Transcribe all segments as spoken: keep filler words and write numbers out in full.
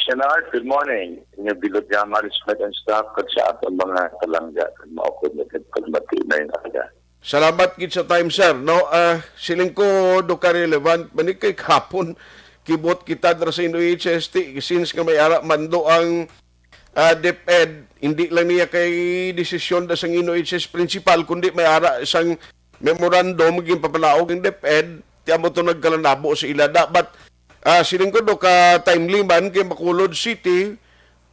Senard, good morning. Inyo bilog nga Maris Med and staff, kag sa aton mga palangga, kag maupod nga pagmati na yung aga. Salamat gid sa time, sir. No, ah, siling ko, do ka relevant man ni kay kahapon, kibot kita dira sa N O H S T, since nga may ara mando ang, ah, DepEd, hindi lang niya kay desisyon da sang N O H S principal, kundi may ara sang memorandum ginpapanaog ang DepEd, ti amo to nagkalanabo sa ila. Da-, but, ah, siling ko, do ka timely man kay Bacolod City,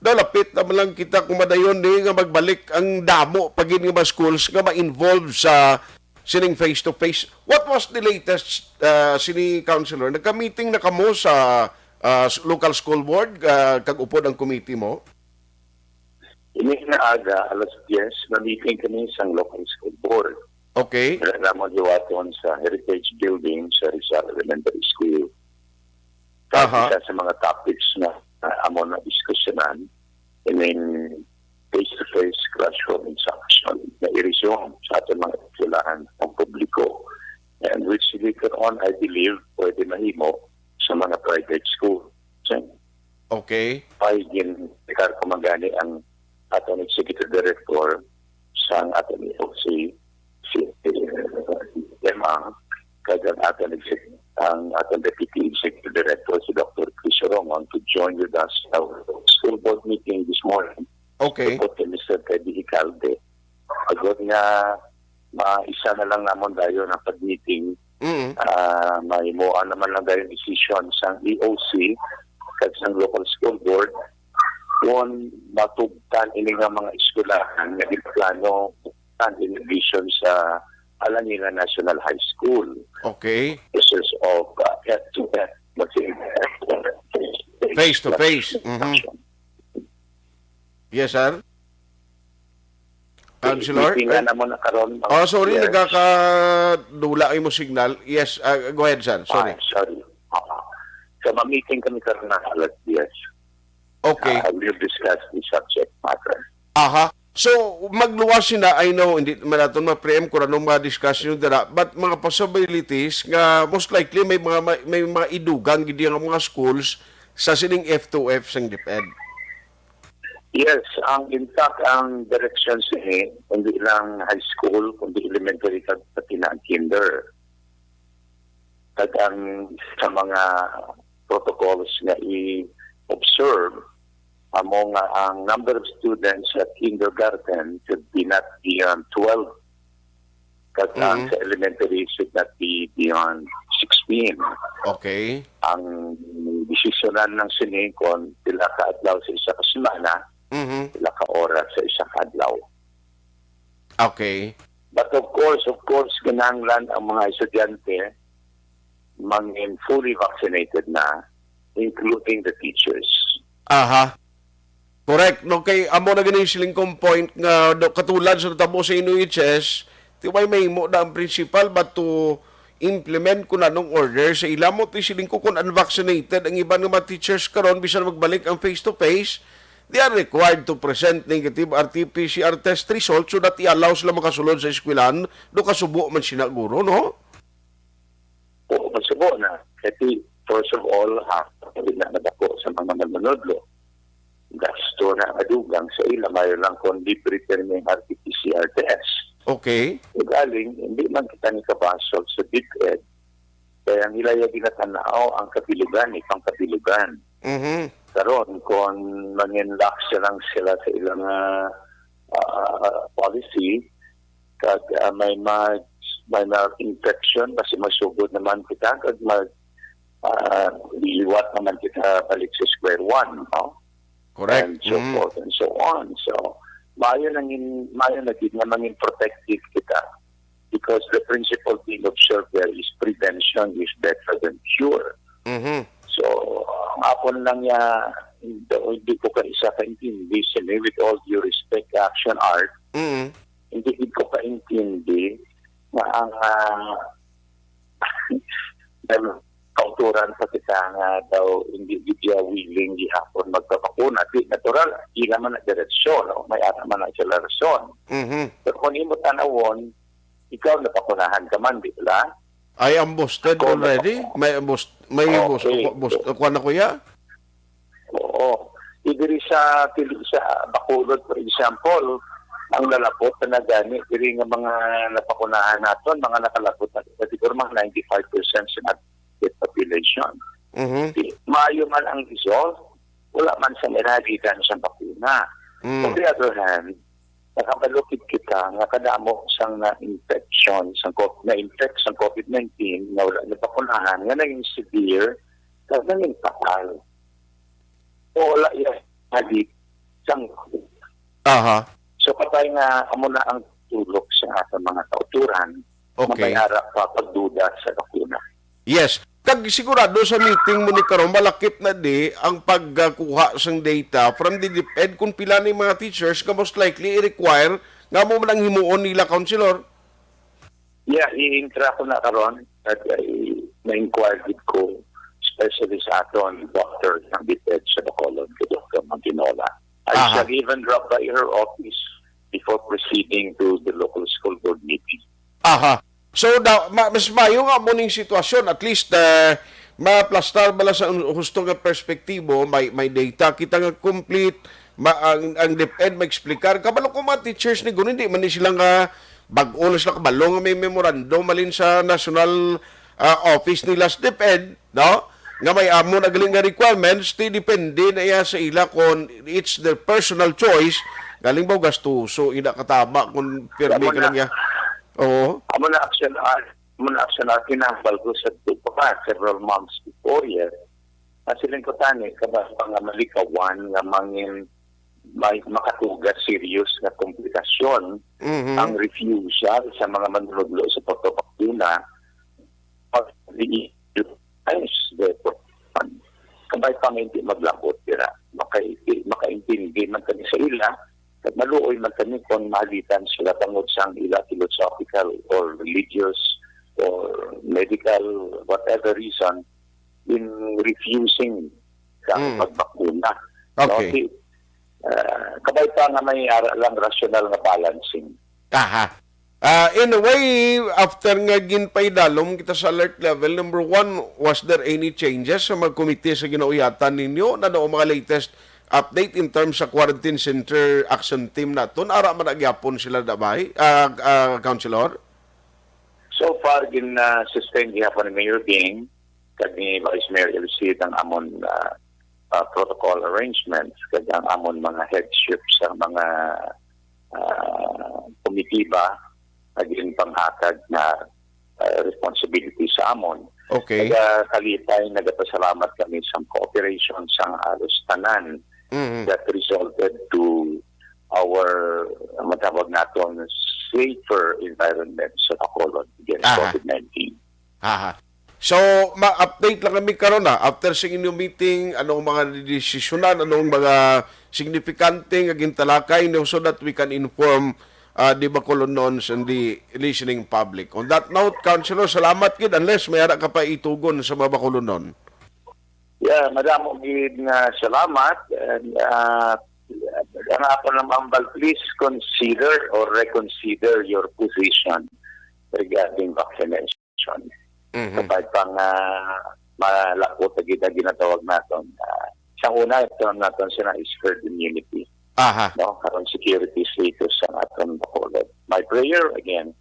daw lapit naman lang kita kumadayon ni nga magbalik ang damo pa gid nga mga schools nga ma-involve sa sining face-to-face. What was the latest, ah, sini, Councilor? Nagka-meeting na kamo sa, ah, s-, local school board, ah, kag upod ang committee mo? Ini nga aga, alas diyes, na-meeting kami sa local school board. Okay. Wala namang liwaton sa Heritage Building sa Rizal Elementary School. Kag Aha. isa sa mga topics na, ah, amo na diskusyonan, I mean, face-to-face classroom instruction na i-resume sa aton mga eskwelahan ang publiko. And which later on, I believe, pwede mahimo sa mga private school. So, Okay. Ay, gin-, deklar ko man gani ang aton executive director sang aton E O C, si, eh, Emma, kag ang aton exec-, ang aton deputy executive director, si Doctor Chris Rongon, to join with us in our school board meeting this morning. Okay. Report kay Mister Teddy Hicalde. Agod nga maisa na lang namon dayon ang pag-meeting, Mm. ah, mahimuan naman lang dayon decision sang E O C kag sang local school board kung matugtan ini nga mga eskwelahan nga ginaplano tan in addition sa Alangina National High School. Okay. Process of, uh, F two F, mag-, Face to face. Mhm. Yes, sir. Councilor? Meeting nga Ay. namo na karon, mga Oh, sorry, yes. nagkakadula imo signal. Yes, ah, go ahead, sir. Sorry. Ah, sorry. Ah, so, ma-meeting kami karon na alas diyes. Okay. Ah, we'll discuss the subject matter. Aha. So, magluwas sina, I know, hindi man naton ma-preempt kung anong mga discussion dira, but mga possibilities nga most likely may mga, may, may mga idugang gid nga mga schools sa sining F two F sang DepEd. Yes, ang, in fact, ang direction sini, hindi lang high school, kundi elementary kag pati na ang kinder. Kag ang sa mga protocols nga i-observe, amo nga ang number of students sa kindergarten should be not beyond twelve, kag ang Mm. sa elementary should not be beyond sixteen. Okay. Ang desisyonan lang sini kung pila ka adlaw sa isa ka semana, Mhm. pila ka oras sa isa ka adlaw. Okay. But of course, of course, kinahanglan ang mga estudyante mangin fully vaccinated na, including the teachers. Aha. Correct. No, kay amo na gani siling kong point nga do, katulad sa natabo sa N O H S, ti may mahimo na ang principal ba to implement kung anong order sa ila mo, ti siling ko kung unvaccinated ang iban nga mga teachers karon, bisan magbalik ang face to face, they are required to present negative R T P C R test result so that i-allow sila makasulod sa eskwelahan, do kasubo man sina guro, no? Oo, masubo na. Kasi, first of all, ha, hindi na nadako sa mga manunodlo. Gasto na madugang sa ila, mayo lang kung libre permi ang R T P C R test. Okay. Ugaling, hindi man kita ni kabasol sa DepEd. Kaya ang ilaya ginatanaw, ang kabilugan, ipang kabilugan. Mhm. Karon, kung mangin-lax lang sila sa ilang, ah, ah, policy, kag, ah, may mag-, may mag-infection, basi magsugod naman kita, kag mag-, ah, liwat naman kita balik sa square one, no? Correct. And so Mm. forth and so on. So, maayo nang in-, maayo na gid nga mangin protective kita, because the principle being observed there is prevention is better than cure. Mhm. So, ang akon lang ya, hindi, hindi ko ka isa ka intindi, sini, with all due respect, Action Art, Mm. hindi gid ko kaintindi nga ang, ah, ang kauturan pa kita nga daw hindi gid siya willing gihapon magpabakuna. Di natural, di naman na diretsyon, no? May ara man na sila rason. Mhm. Pero kung imo tanawon, ikaw napakunahan ka man, di ba? I am boosted Ako already. napaku- May boost, may boost, Okay. boost, kuha na, kuya. Oo. Sa pil-, sa Bacolod, for example, ang nalabot na gani diri nga mga napakunahan naton, mga nakalabot na siguro mga ninety-five percent sa active population. Mhm. Di, maayo man ang result, wala man sa niragitan sa bakuna. Mm. On the other hand, nakabalukid kita nga kadamo sang na-infection, sang co-, na-infect sang covid nineteen nga wala napakunahan, nga naging severe, kag naging fatal. O wala iya nagit sang Aha. So, kabay nga amo na ang tulok sa aton mga kauturan nga Okay. may ara pa pagduda sa bakuna. Yes. Kag sigurado sa meeting mo ni karon, malakip na di ang pagkuha sang data from the DepEd kung pila ni mga teachers nga most likely i-require nga mo man ang himuon nila, Councilor? Yeah, i-intra ko na karon at, ay, na-inquire gid ko, especially sa aton doctor ng DepEd sa Bacolod, kay Doctor Mantinola. I Aha. shall even drop by her office before proceeding to the local school board meeting. Aha. So, da, ma, mas mayo nga mo ning sitwasyon. At least, eh, maplastar bala sa un-, husto nga perspektibo, may, may data kita nga complete, ma, ang, ang DepEd maexplikar. Kabalo ko mga teachers ni guni, hindi man ni sila nga bag-o na sila kabalo nga may memorandum malin sa national, ah, office nila sa DepEd, no? Nga may amo na galing nga requirements, ti depende na iya sa ila kung it's their personal choice. Galing ba gastuso, ina katama kung pirmi Amo ka lang na. iya. Oo. Amo na action, ah, amo na action, ah, kinahambal ko sa tupa several months before, yes. Nasiling ko tani, kabay pa nga malikawan nga mangin may makatuga serious nga komplikasyon Mhm. ang refusal sa mga manunudlo sa pagpapakuna pag di is the problem. Kabay pa nga hindi maglabot dira. Makainti-, makaintindi man kami sa ila, at maluoy man kami kung mahagitan sila tungod sa ila philosophical or religious or medical, whatever reason, in refusing sa Mm. pagbakuna. No? Okay. Si, ah, kabay pa nga may ara lang rasyonal nga balancing. Aha. Ah, in a way, after nga ginpaidalom kita sa alert level number one, was there any changes sa mga komite sa ginauyatan ninyo? Ano ang mga latest update in terms sa quarantine center action team naton? Ara man na gyapon sila, dabay, ah, ah, Councilor? So far, gin, ah, sustain gihapon ni Mayor Bing kag ni Vice Mayor Elcid ang amon, ah, ah, protocol arrangements kag ang amon mga headship sa mga, ah, komitiba nga ginpanghatag nga, ah, responsibility sa amon. Okay. Nagakalipay, nagapasalamat kami sa cooperation sang halos tanan Mhm. that resulted to our, matawag naton, safer environment sa Bacolod against Aha. covid nineteen. Aha. So, ma-update lang kami karon na after sa inyong meeting, anong mga desisyonan, anong mga signifikante nga gintalakay niyo so that we can inform, ah, the Bacolonons and the listening public. On that note, Councilor, salamat gid unless may ara ka pa itugon sa mga Bacolonons. Yeah, madamo gid nga salamat. And, ah, ang ako lang mambal, please consider or reconsider your position regarding vaccination. Mhm. Kapag pang, ah, malapot na gid ang ginatawag naton, ah, sa una, ito naton sila is herd immunity. Aha. No? Karon security status ang aton Bacolod. My prayer, again,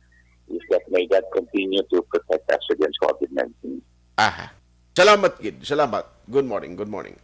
is that may God continue to protect us against covid nineteen. Aha. Salamat gid. Salamat. Good morning. Good morning.